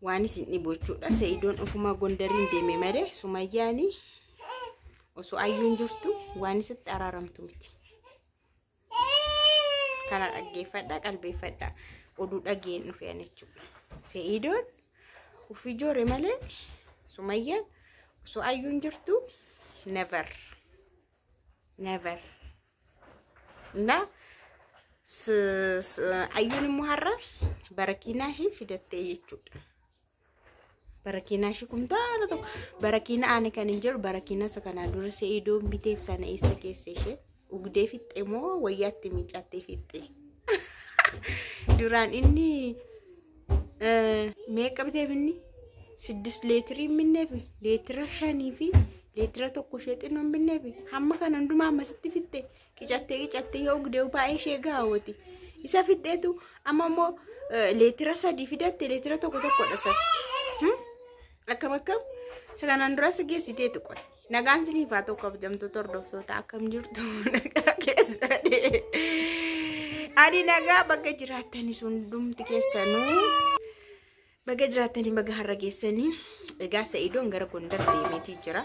Waan isin dhibu jechuudha. Sa'idoon ofumaa Gondariin deeme malee Sumayyaan osoo ayyuun jirtu waan isatti araaramtu miti. Kana dhaggeeffadhaa, qalbeeffadhaa, oduu dhageen dhufeen jechuudha. Sa'idoon ofii joore malee Sumayyaan osoo ayyuun jirtu never never. Na ayyuun immoo har'a barakiinaa ishii fidattee jechuudha. Barakiinaa ishii kumtaala tokko, barakiina ani kan hin jedhu, barakiina isa kanaan dura Sa'idoon biteef sana eessa keessa ishee ugdee fixxe moo wayyaatti miicattee fixxe? Duraan inni meeqa biteef? Inni 6 leetirii hin binneef, leetira 5 fi leetira 1 ishee xinnoo hin binneef. Hamma kana hundumaa ammasitti fixxe, qicattee qicattee yoo ugdee baay'ee ishee gaawwati. Isa fixxeetu amma immoo leetira 3 fidatte, leetira 1 tokkodha sana. Akkam akkam, isa kanaan duras geessiteetu qoy. Nagaan siniif haa ta'u, kabajamtoota hordoftoota, akkam jirtu? Nagaa keessanii? Ani nagaa, bakka jiraattanii hundumti keessanuu baga jiraattanii, baga har'a geessanii. Egaa Sa'idoon gara Gondar deemeetii jira.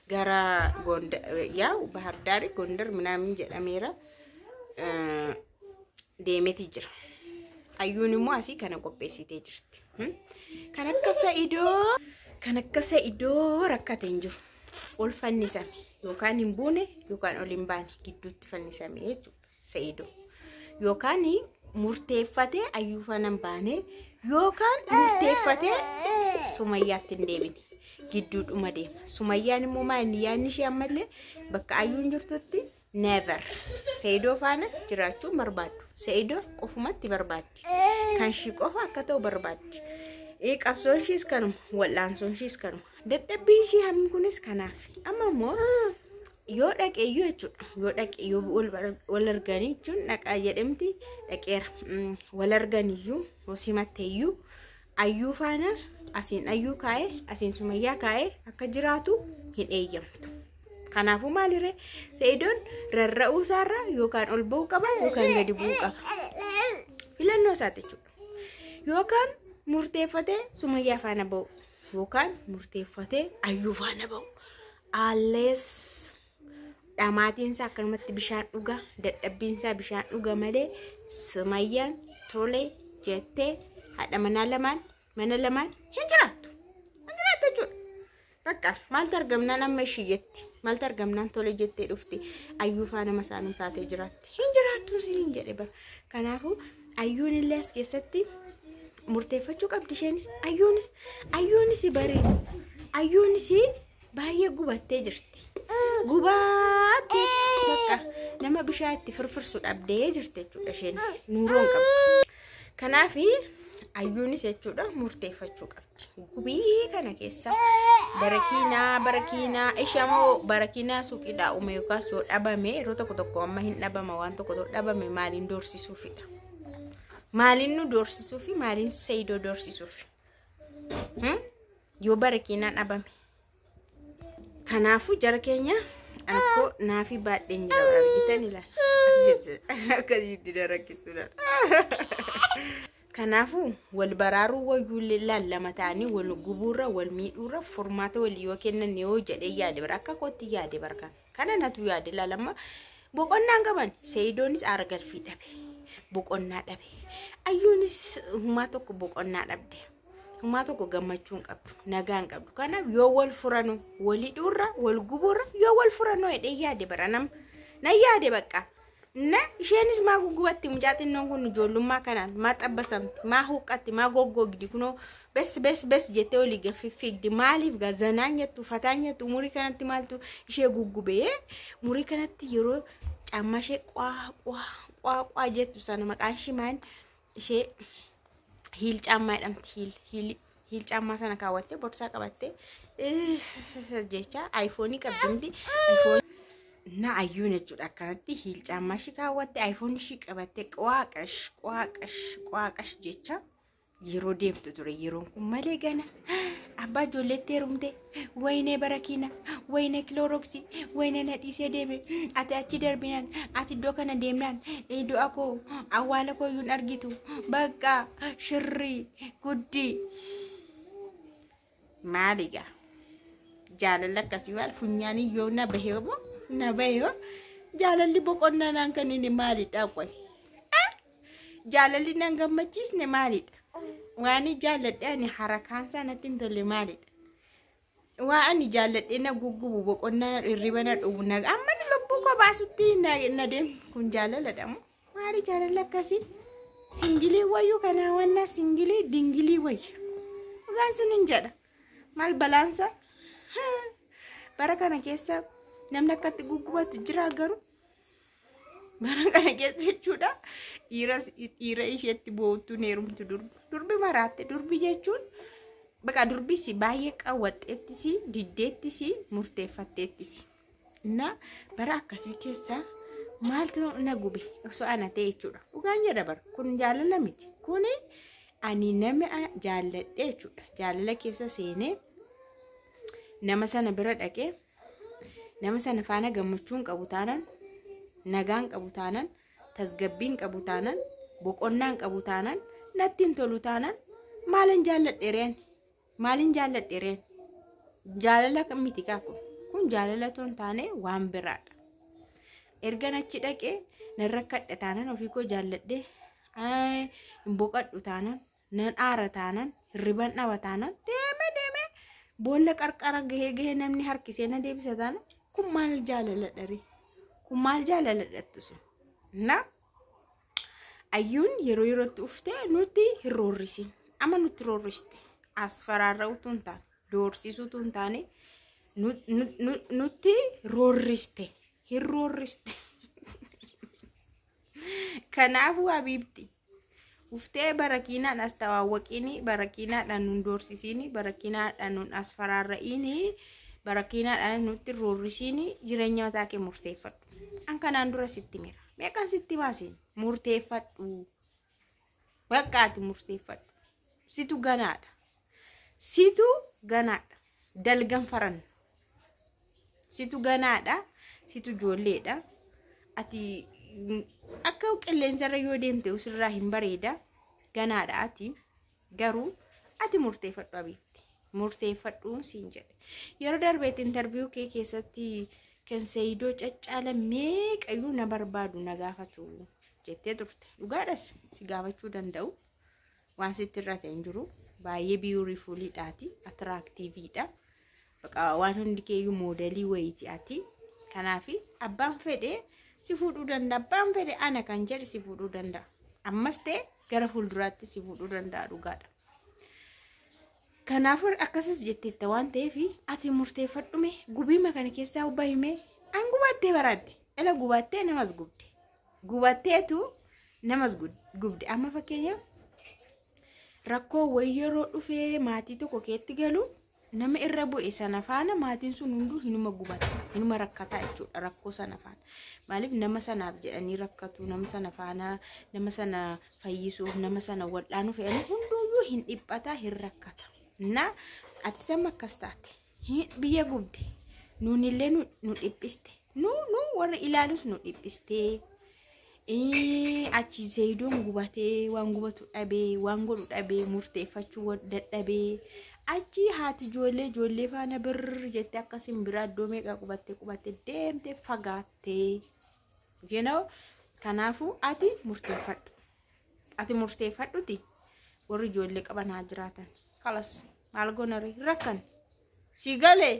Gara Gondar, yaa Bahar Daari, Gondar minaamin jedhameera, deemeetii jira. Ayyuun immoo asii kana qopheessitee jirti. Kan akka Sa'idoo, kan akka Sa'idoo rakkate hin jiru. Ol fannisame yookaan hin buune yookaan ol hin baane, gidduutti fannisame jechuudha Sa'idoo. Yookaan murteeffatee ayyuu faana hin baane yookaan murteeffatee Sumayyaatti hin deebine. Gidduudhuma deema. Sumayyaan immoo maal inni yaadni ishee ammallee bakka ayyuun jirtutti never Sa'idoo faana jiraachuu barbaaddu. Sa'idoo qofumatti barbaaddi. Kan ishii qofa akka ta'u barbaaddi. Qabsoon ishiis kanuma, wal'aansoon ishiis kanuma. Dadhabbiin ishii hammi kunis kanaaf. Amma immoo yoo dhaqe iyyuu jechuudha. Yoo dhaqe, yoo wal arganii jechuun, dhaqaa jedhamti, dhaqeera. Wal arganiyyuu, yoo simatte iyyuu, ayyuu faana asiin ayyuu kaa'ee asiin Sumayyaa kaa'ee akka jiraatu hin eeyyamtu. Kanaafuu maaliree, Sa'idoon rarra'uu isaarra yookaan ol ba'uu qaba yookaan gadi bu'uu qaba. Filannoo isaati jechuudha. Yookaan murteeffatee Sumayyaa faana ba'u yookaan murteeffatee ayyuu faana ba'u. Allees dhamaatiin isaa akkanumatti bishaan dhuga, dadhabbiin isaa bishaan dhuga malee Sumayyaan tole jettee haadha manaa lamaan mana lamaan hin jiraattu. Hin jiraattu jechuudha. Bakka maaltu argamnaan amma ishii jetti? Maaltu argamnaan tole jettee dhufti? Ayyuu faana masaanuu taatee jiraatti. Hin jiraattu isiniin jedhe bara. Kanaafuu ayyuun illee as keessatti murteeffachuu qabdi isheenis. Ayyuunis barii ayyuunis baay'ee gubattee jirti. Gubattee bakka nama bishaan itti firfirsu dhabdee jirti jechuudha isheenis. Nuuroo hin qabdu. Kanaafi ayyuunis jechuudha murteeffachuu qabdi. Gubii kana keessa barakiinaa, barakiinaa ishamoo, barakiinaa suuqiidhaa uume yookaas yoo dhabame, yeroo tokko tokko amma hin dhabama, waan tokko tokko dhabame, maaliin doorsisuufidha? Maaliin nu doorsisuufi? Maaliin Sa'idoo doorsisuufi? Yoo barakiinaan dhabame. Kanaafuu jara keenya, akkoo naafii baadheen jira, argitan ilaala. Akkasitti na rakkistu. Kanaafuu wal baraaruu wayyuu, lama ta'anii wal gubuurra, wal miidhuurra, furmaata walii yoo kennan yoo jedhee yaade bara, akka kootti yaade bara kana. Kana natu yaade laalama. Boqonnaan qaban, Sa'idoonis aara galfii dhabe. Boqonnaa dhabe. Ayyuunis humaa tokko boqonnaa dhabde. Humaa tokko gammachuu hin qabdu. Nagaa hin qabdu. Kanaaf yoo wal furanu, wal hidhuurra, wal gubuurra yoo wal furanuu jedhee yaade bara nama. Na yaade bakka. Na isheenis maa guggubatti? Mucaa xinnoon kun ijoollummaa kanaan maa xabbasamti, maa huqqatti, maa goggogdi? Kunoo bes bes bes jettee olii gaffiigdi. Maaliif gaa zanaan jettu, fataan jettu? Umurii kanatti maaltu ishee guggubee? Umurii kanatti yeroo caammaa ishee qwaa qwaa qwaa qwaa jettu sana, maqaan ishee maal? Ishee heel caammaa jedhamti, heel heel heel caammaa sana kaawwattee, borsaa qabattee jecha iPhone qabdi miti iPhone. Na ayyuun jechuudha akkanatti heel caammaa ishee kaawwattee, iPhone ishee qabattee, qwaaqash qwaaqash qwaaqash jecha yeroo deemtu ture. Yeroon kun malee gana abbaa ijoolleetti heerumte, wayinee barakiina, wayinee kilooroksii, wayinee na dhiisee deeme, ati achi darbinaan, ati iddoo kana deemnaan du'a koo awwaala koo iyyuu hin argitu, bakka shirrii guddii. Maaligaa jaalalli akkasii maal funyaan iyyoo na bahee moo na bahee jaalalli boqonnaa naan kan inni maalidha qoy jaalalli naan gammachiisne maalidha waan jaalladhe ani harakaan isaa natti hin tolle maalidha waan ani jaalladhe na guggubu boqonnaa na hirriba na dhubu na amma lubbuu koo baasutti na deemu kun jaalaladha moo maali jaalalli akkasii singilii wayyuu kanaa wannaa singilii dingilii wayya dhugaan sun hin jedha maal balaansa bara kana keessa namni akkatti guggubatu jira garuu bara kana keessa jechuudha dhiira isheetti boottu heerumtu durbi durbi maraatte durbi jechuun baqa durbis baay'ee qawwaxxeettis diddeettis murteeffatteettis na bara akkasii keessa maaltu na gube osoo ana ta'e jechuudha dhugaan jedha bara kun jaalala miti kuni ani nama jaalladhe jechuudha jaalala keessa seenee nama sana bira dhaqee nama sana faana gammachuun qabu taanaan nagaan qabu taanaan tasgabbiin qabu taanaan boqonnaan qabu taanaan natti hin tolu taanaan maalin jaalladhe reen maalin jaalladhe reen jaalala miti kaa kun jaalala otoo hin taane waan biraadha. Ergan achi dhaqee nan rakkadhe taanaan ofii koo jaalladhe hin boqadhu taanaan nan aara taanaan hirriban dhaba taanaan deeme deeme boolla qarqara gahee gahee namni harkisee na deebisa taanaan kun maal jaalala dharee kun maal jaalala dhattu sun na ayyuun yeroo yerootti uftee nutti hin roorrisin amma nutti roorriste as faraarra'utu hin taane doorsisuutu hin taane nutti roorriste hin roorriste kanaafuu habiibti uftee barakiinaadhaan as tawaawwaqiini barakiinaadhaan nun doorsisiini barakiinaadhaan nun as faraarra'iini barakiinaadhaan nutti roorrisiini jireenya mataa kee murteeffadhu. An kanaan dura sitti mira meeqan sitti baasiin murteeffadhu bakka ati murteeffadhu situ ganaadha situ ganaadha dalgan farannu situ ganaadha situ ijoolleedha ati akka qilleensarra yoo deemte usirraa hin bareeda ganaadha ati garuu ati murteeffadhu abiitti murteeffadhuun siin jedhe yeroo darbeetti intarviiyuu kee keessatti kan Seeyidoo caccaala meeqayyuu na barbaadu na gaafatu jettee turte dhugaadhas si gaafachuu danda'u waan sitti irra ta'e hin jiru baay'ee biyuurifuuliidhaati atiraaktiiviidha baqa waan hundi keeyyuu moodelii wayiiti ati kanaaf abbaan fedhe si fuudhuu danda'a abbaan fedhe ana kan jedhe si fuudhuu danda'a ammas ta'e gara fuulduraatti si fuudhuu danda'a dhugaadha. Kanaafuu akkasis jetteetta waan ta'eef ati murteeffadhume gubiima kana keessaa bahime an gubattee baraatti ela gubattee namas gubde gubatteetu namas gubde amma fakkeenyaaf rakkoo wayii yeroo dhufee maatii tokko keetti galu nama irra bu'e sana faana maatiin sun hunduu hinuma gubata hinuma rakkataa jechuudha rakkoo sana faana maaliif nama sanaaf jedhanii rakkatu nama sana faana nama sana fayyisuuf nama sana wal'aanuuf jedhanii hunduuyyuu hin dhiphataa hin rakkata. Na ati sama akkas taate biyya gubde nuunillee nu dhiphiste nu warra ilaalus nu dhiphiste achi Seeyidoon gubatee waan gubatu dhabee waan godhu dhabee murteeffachuu dadhabee achi haati ijoollee ijoollee faana birr jettee akkasiin biraa iddoo meeqa qubattee qubattee deemtee fagaattee you know kanaafuu ati murteeffadhu ati murteeffadhuti warri ijoollee qaban haa jiraatan kalas maal goonare rakkan si galee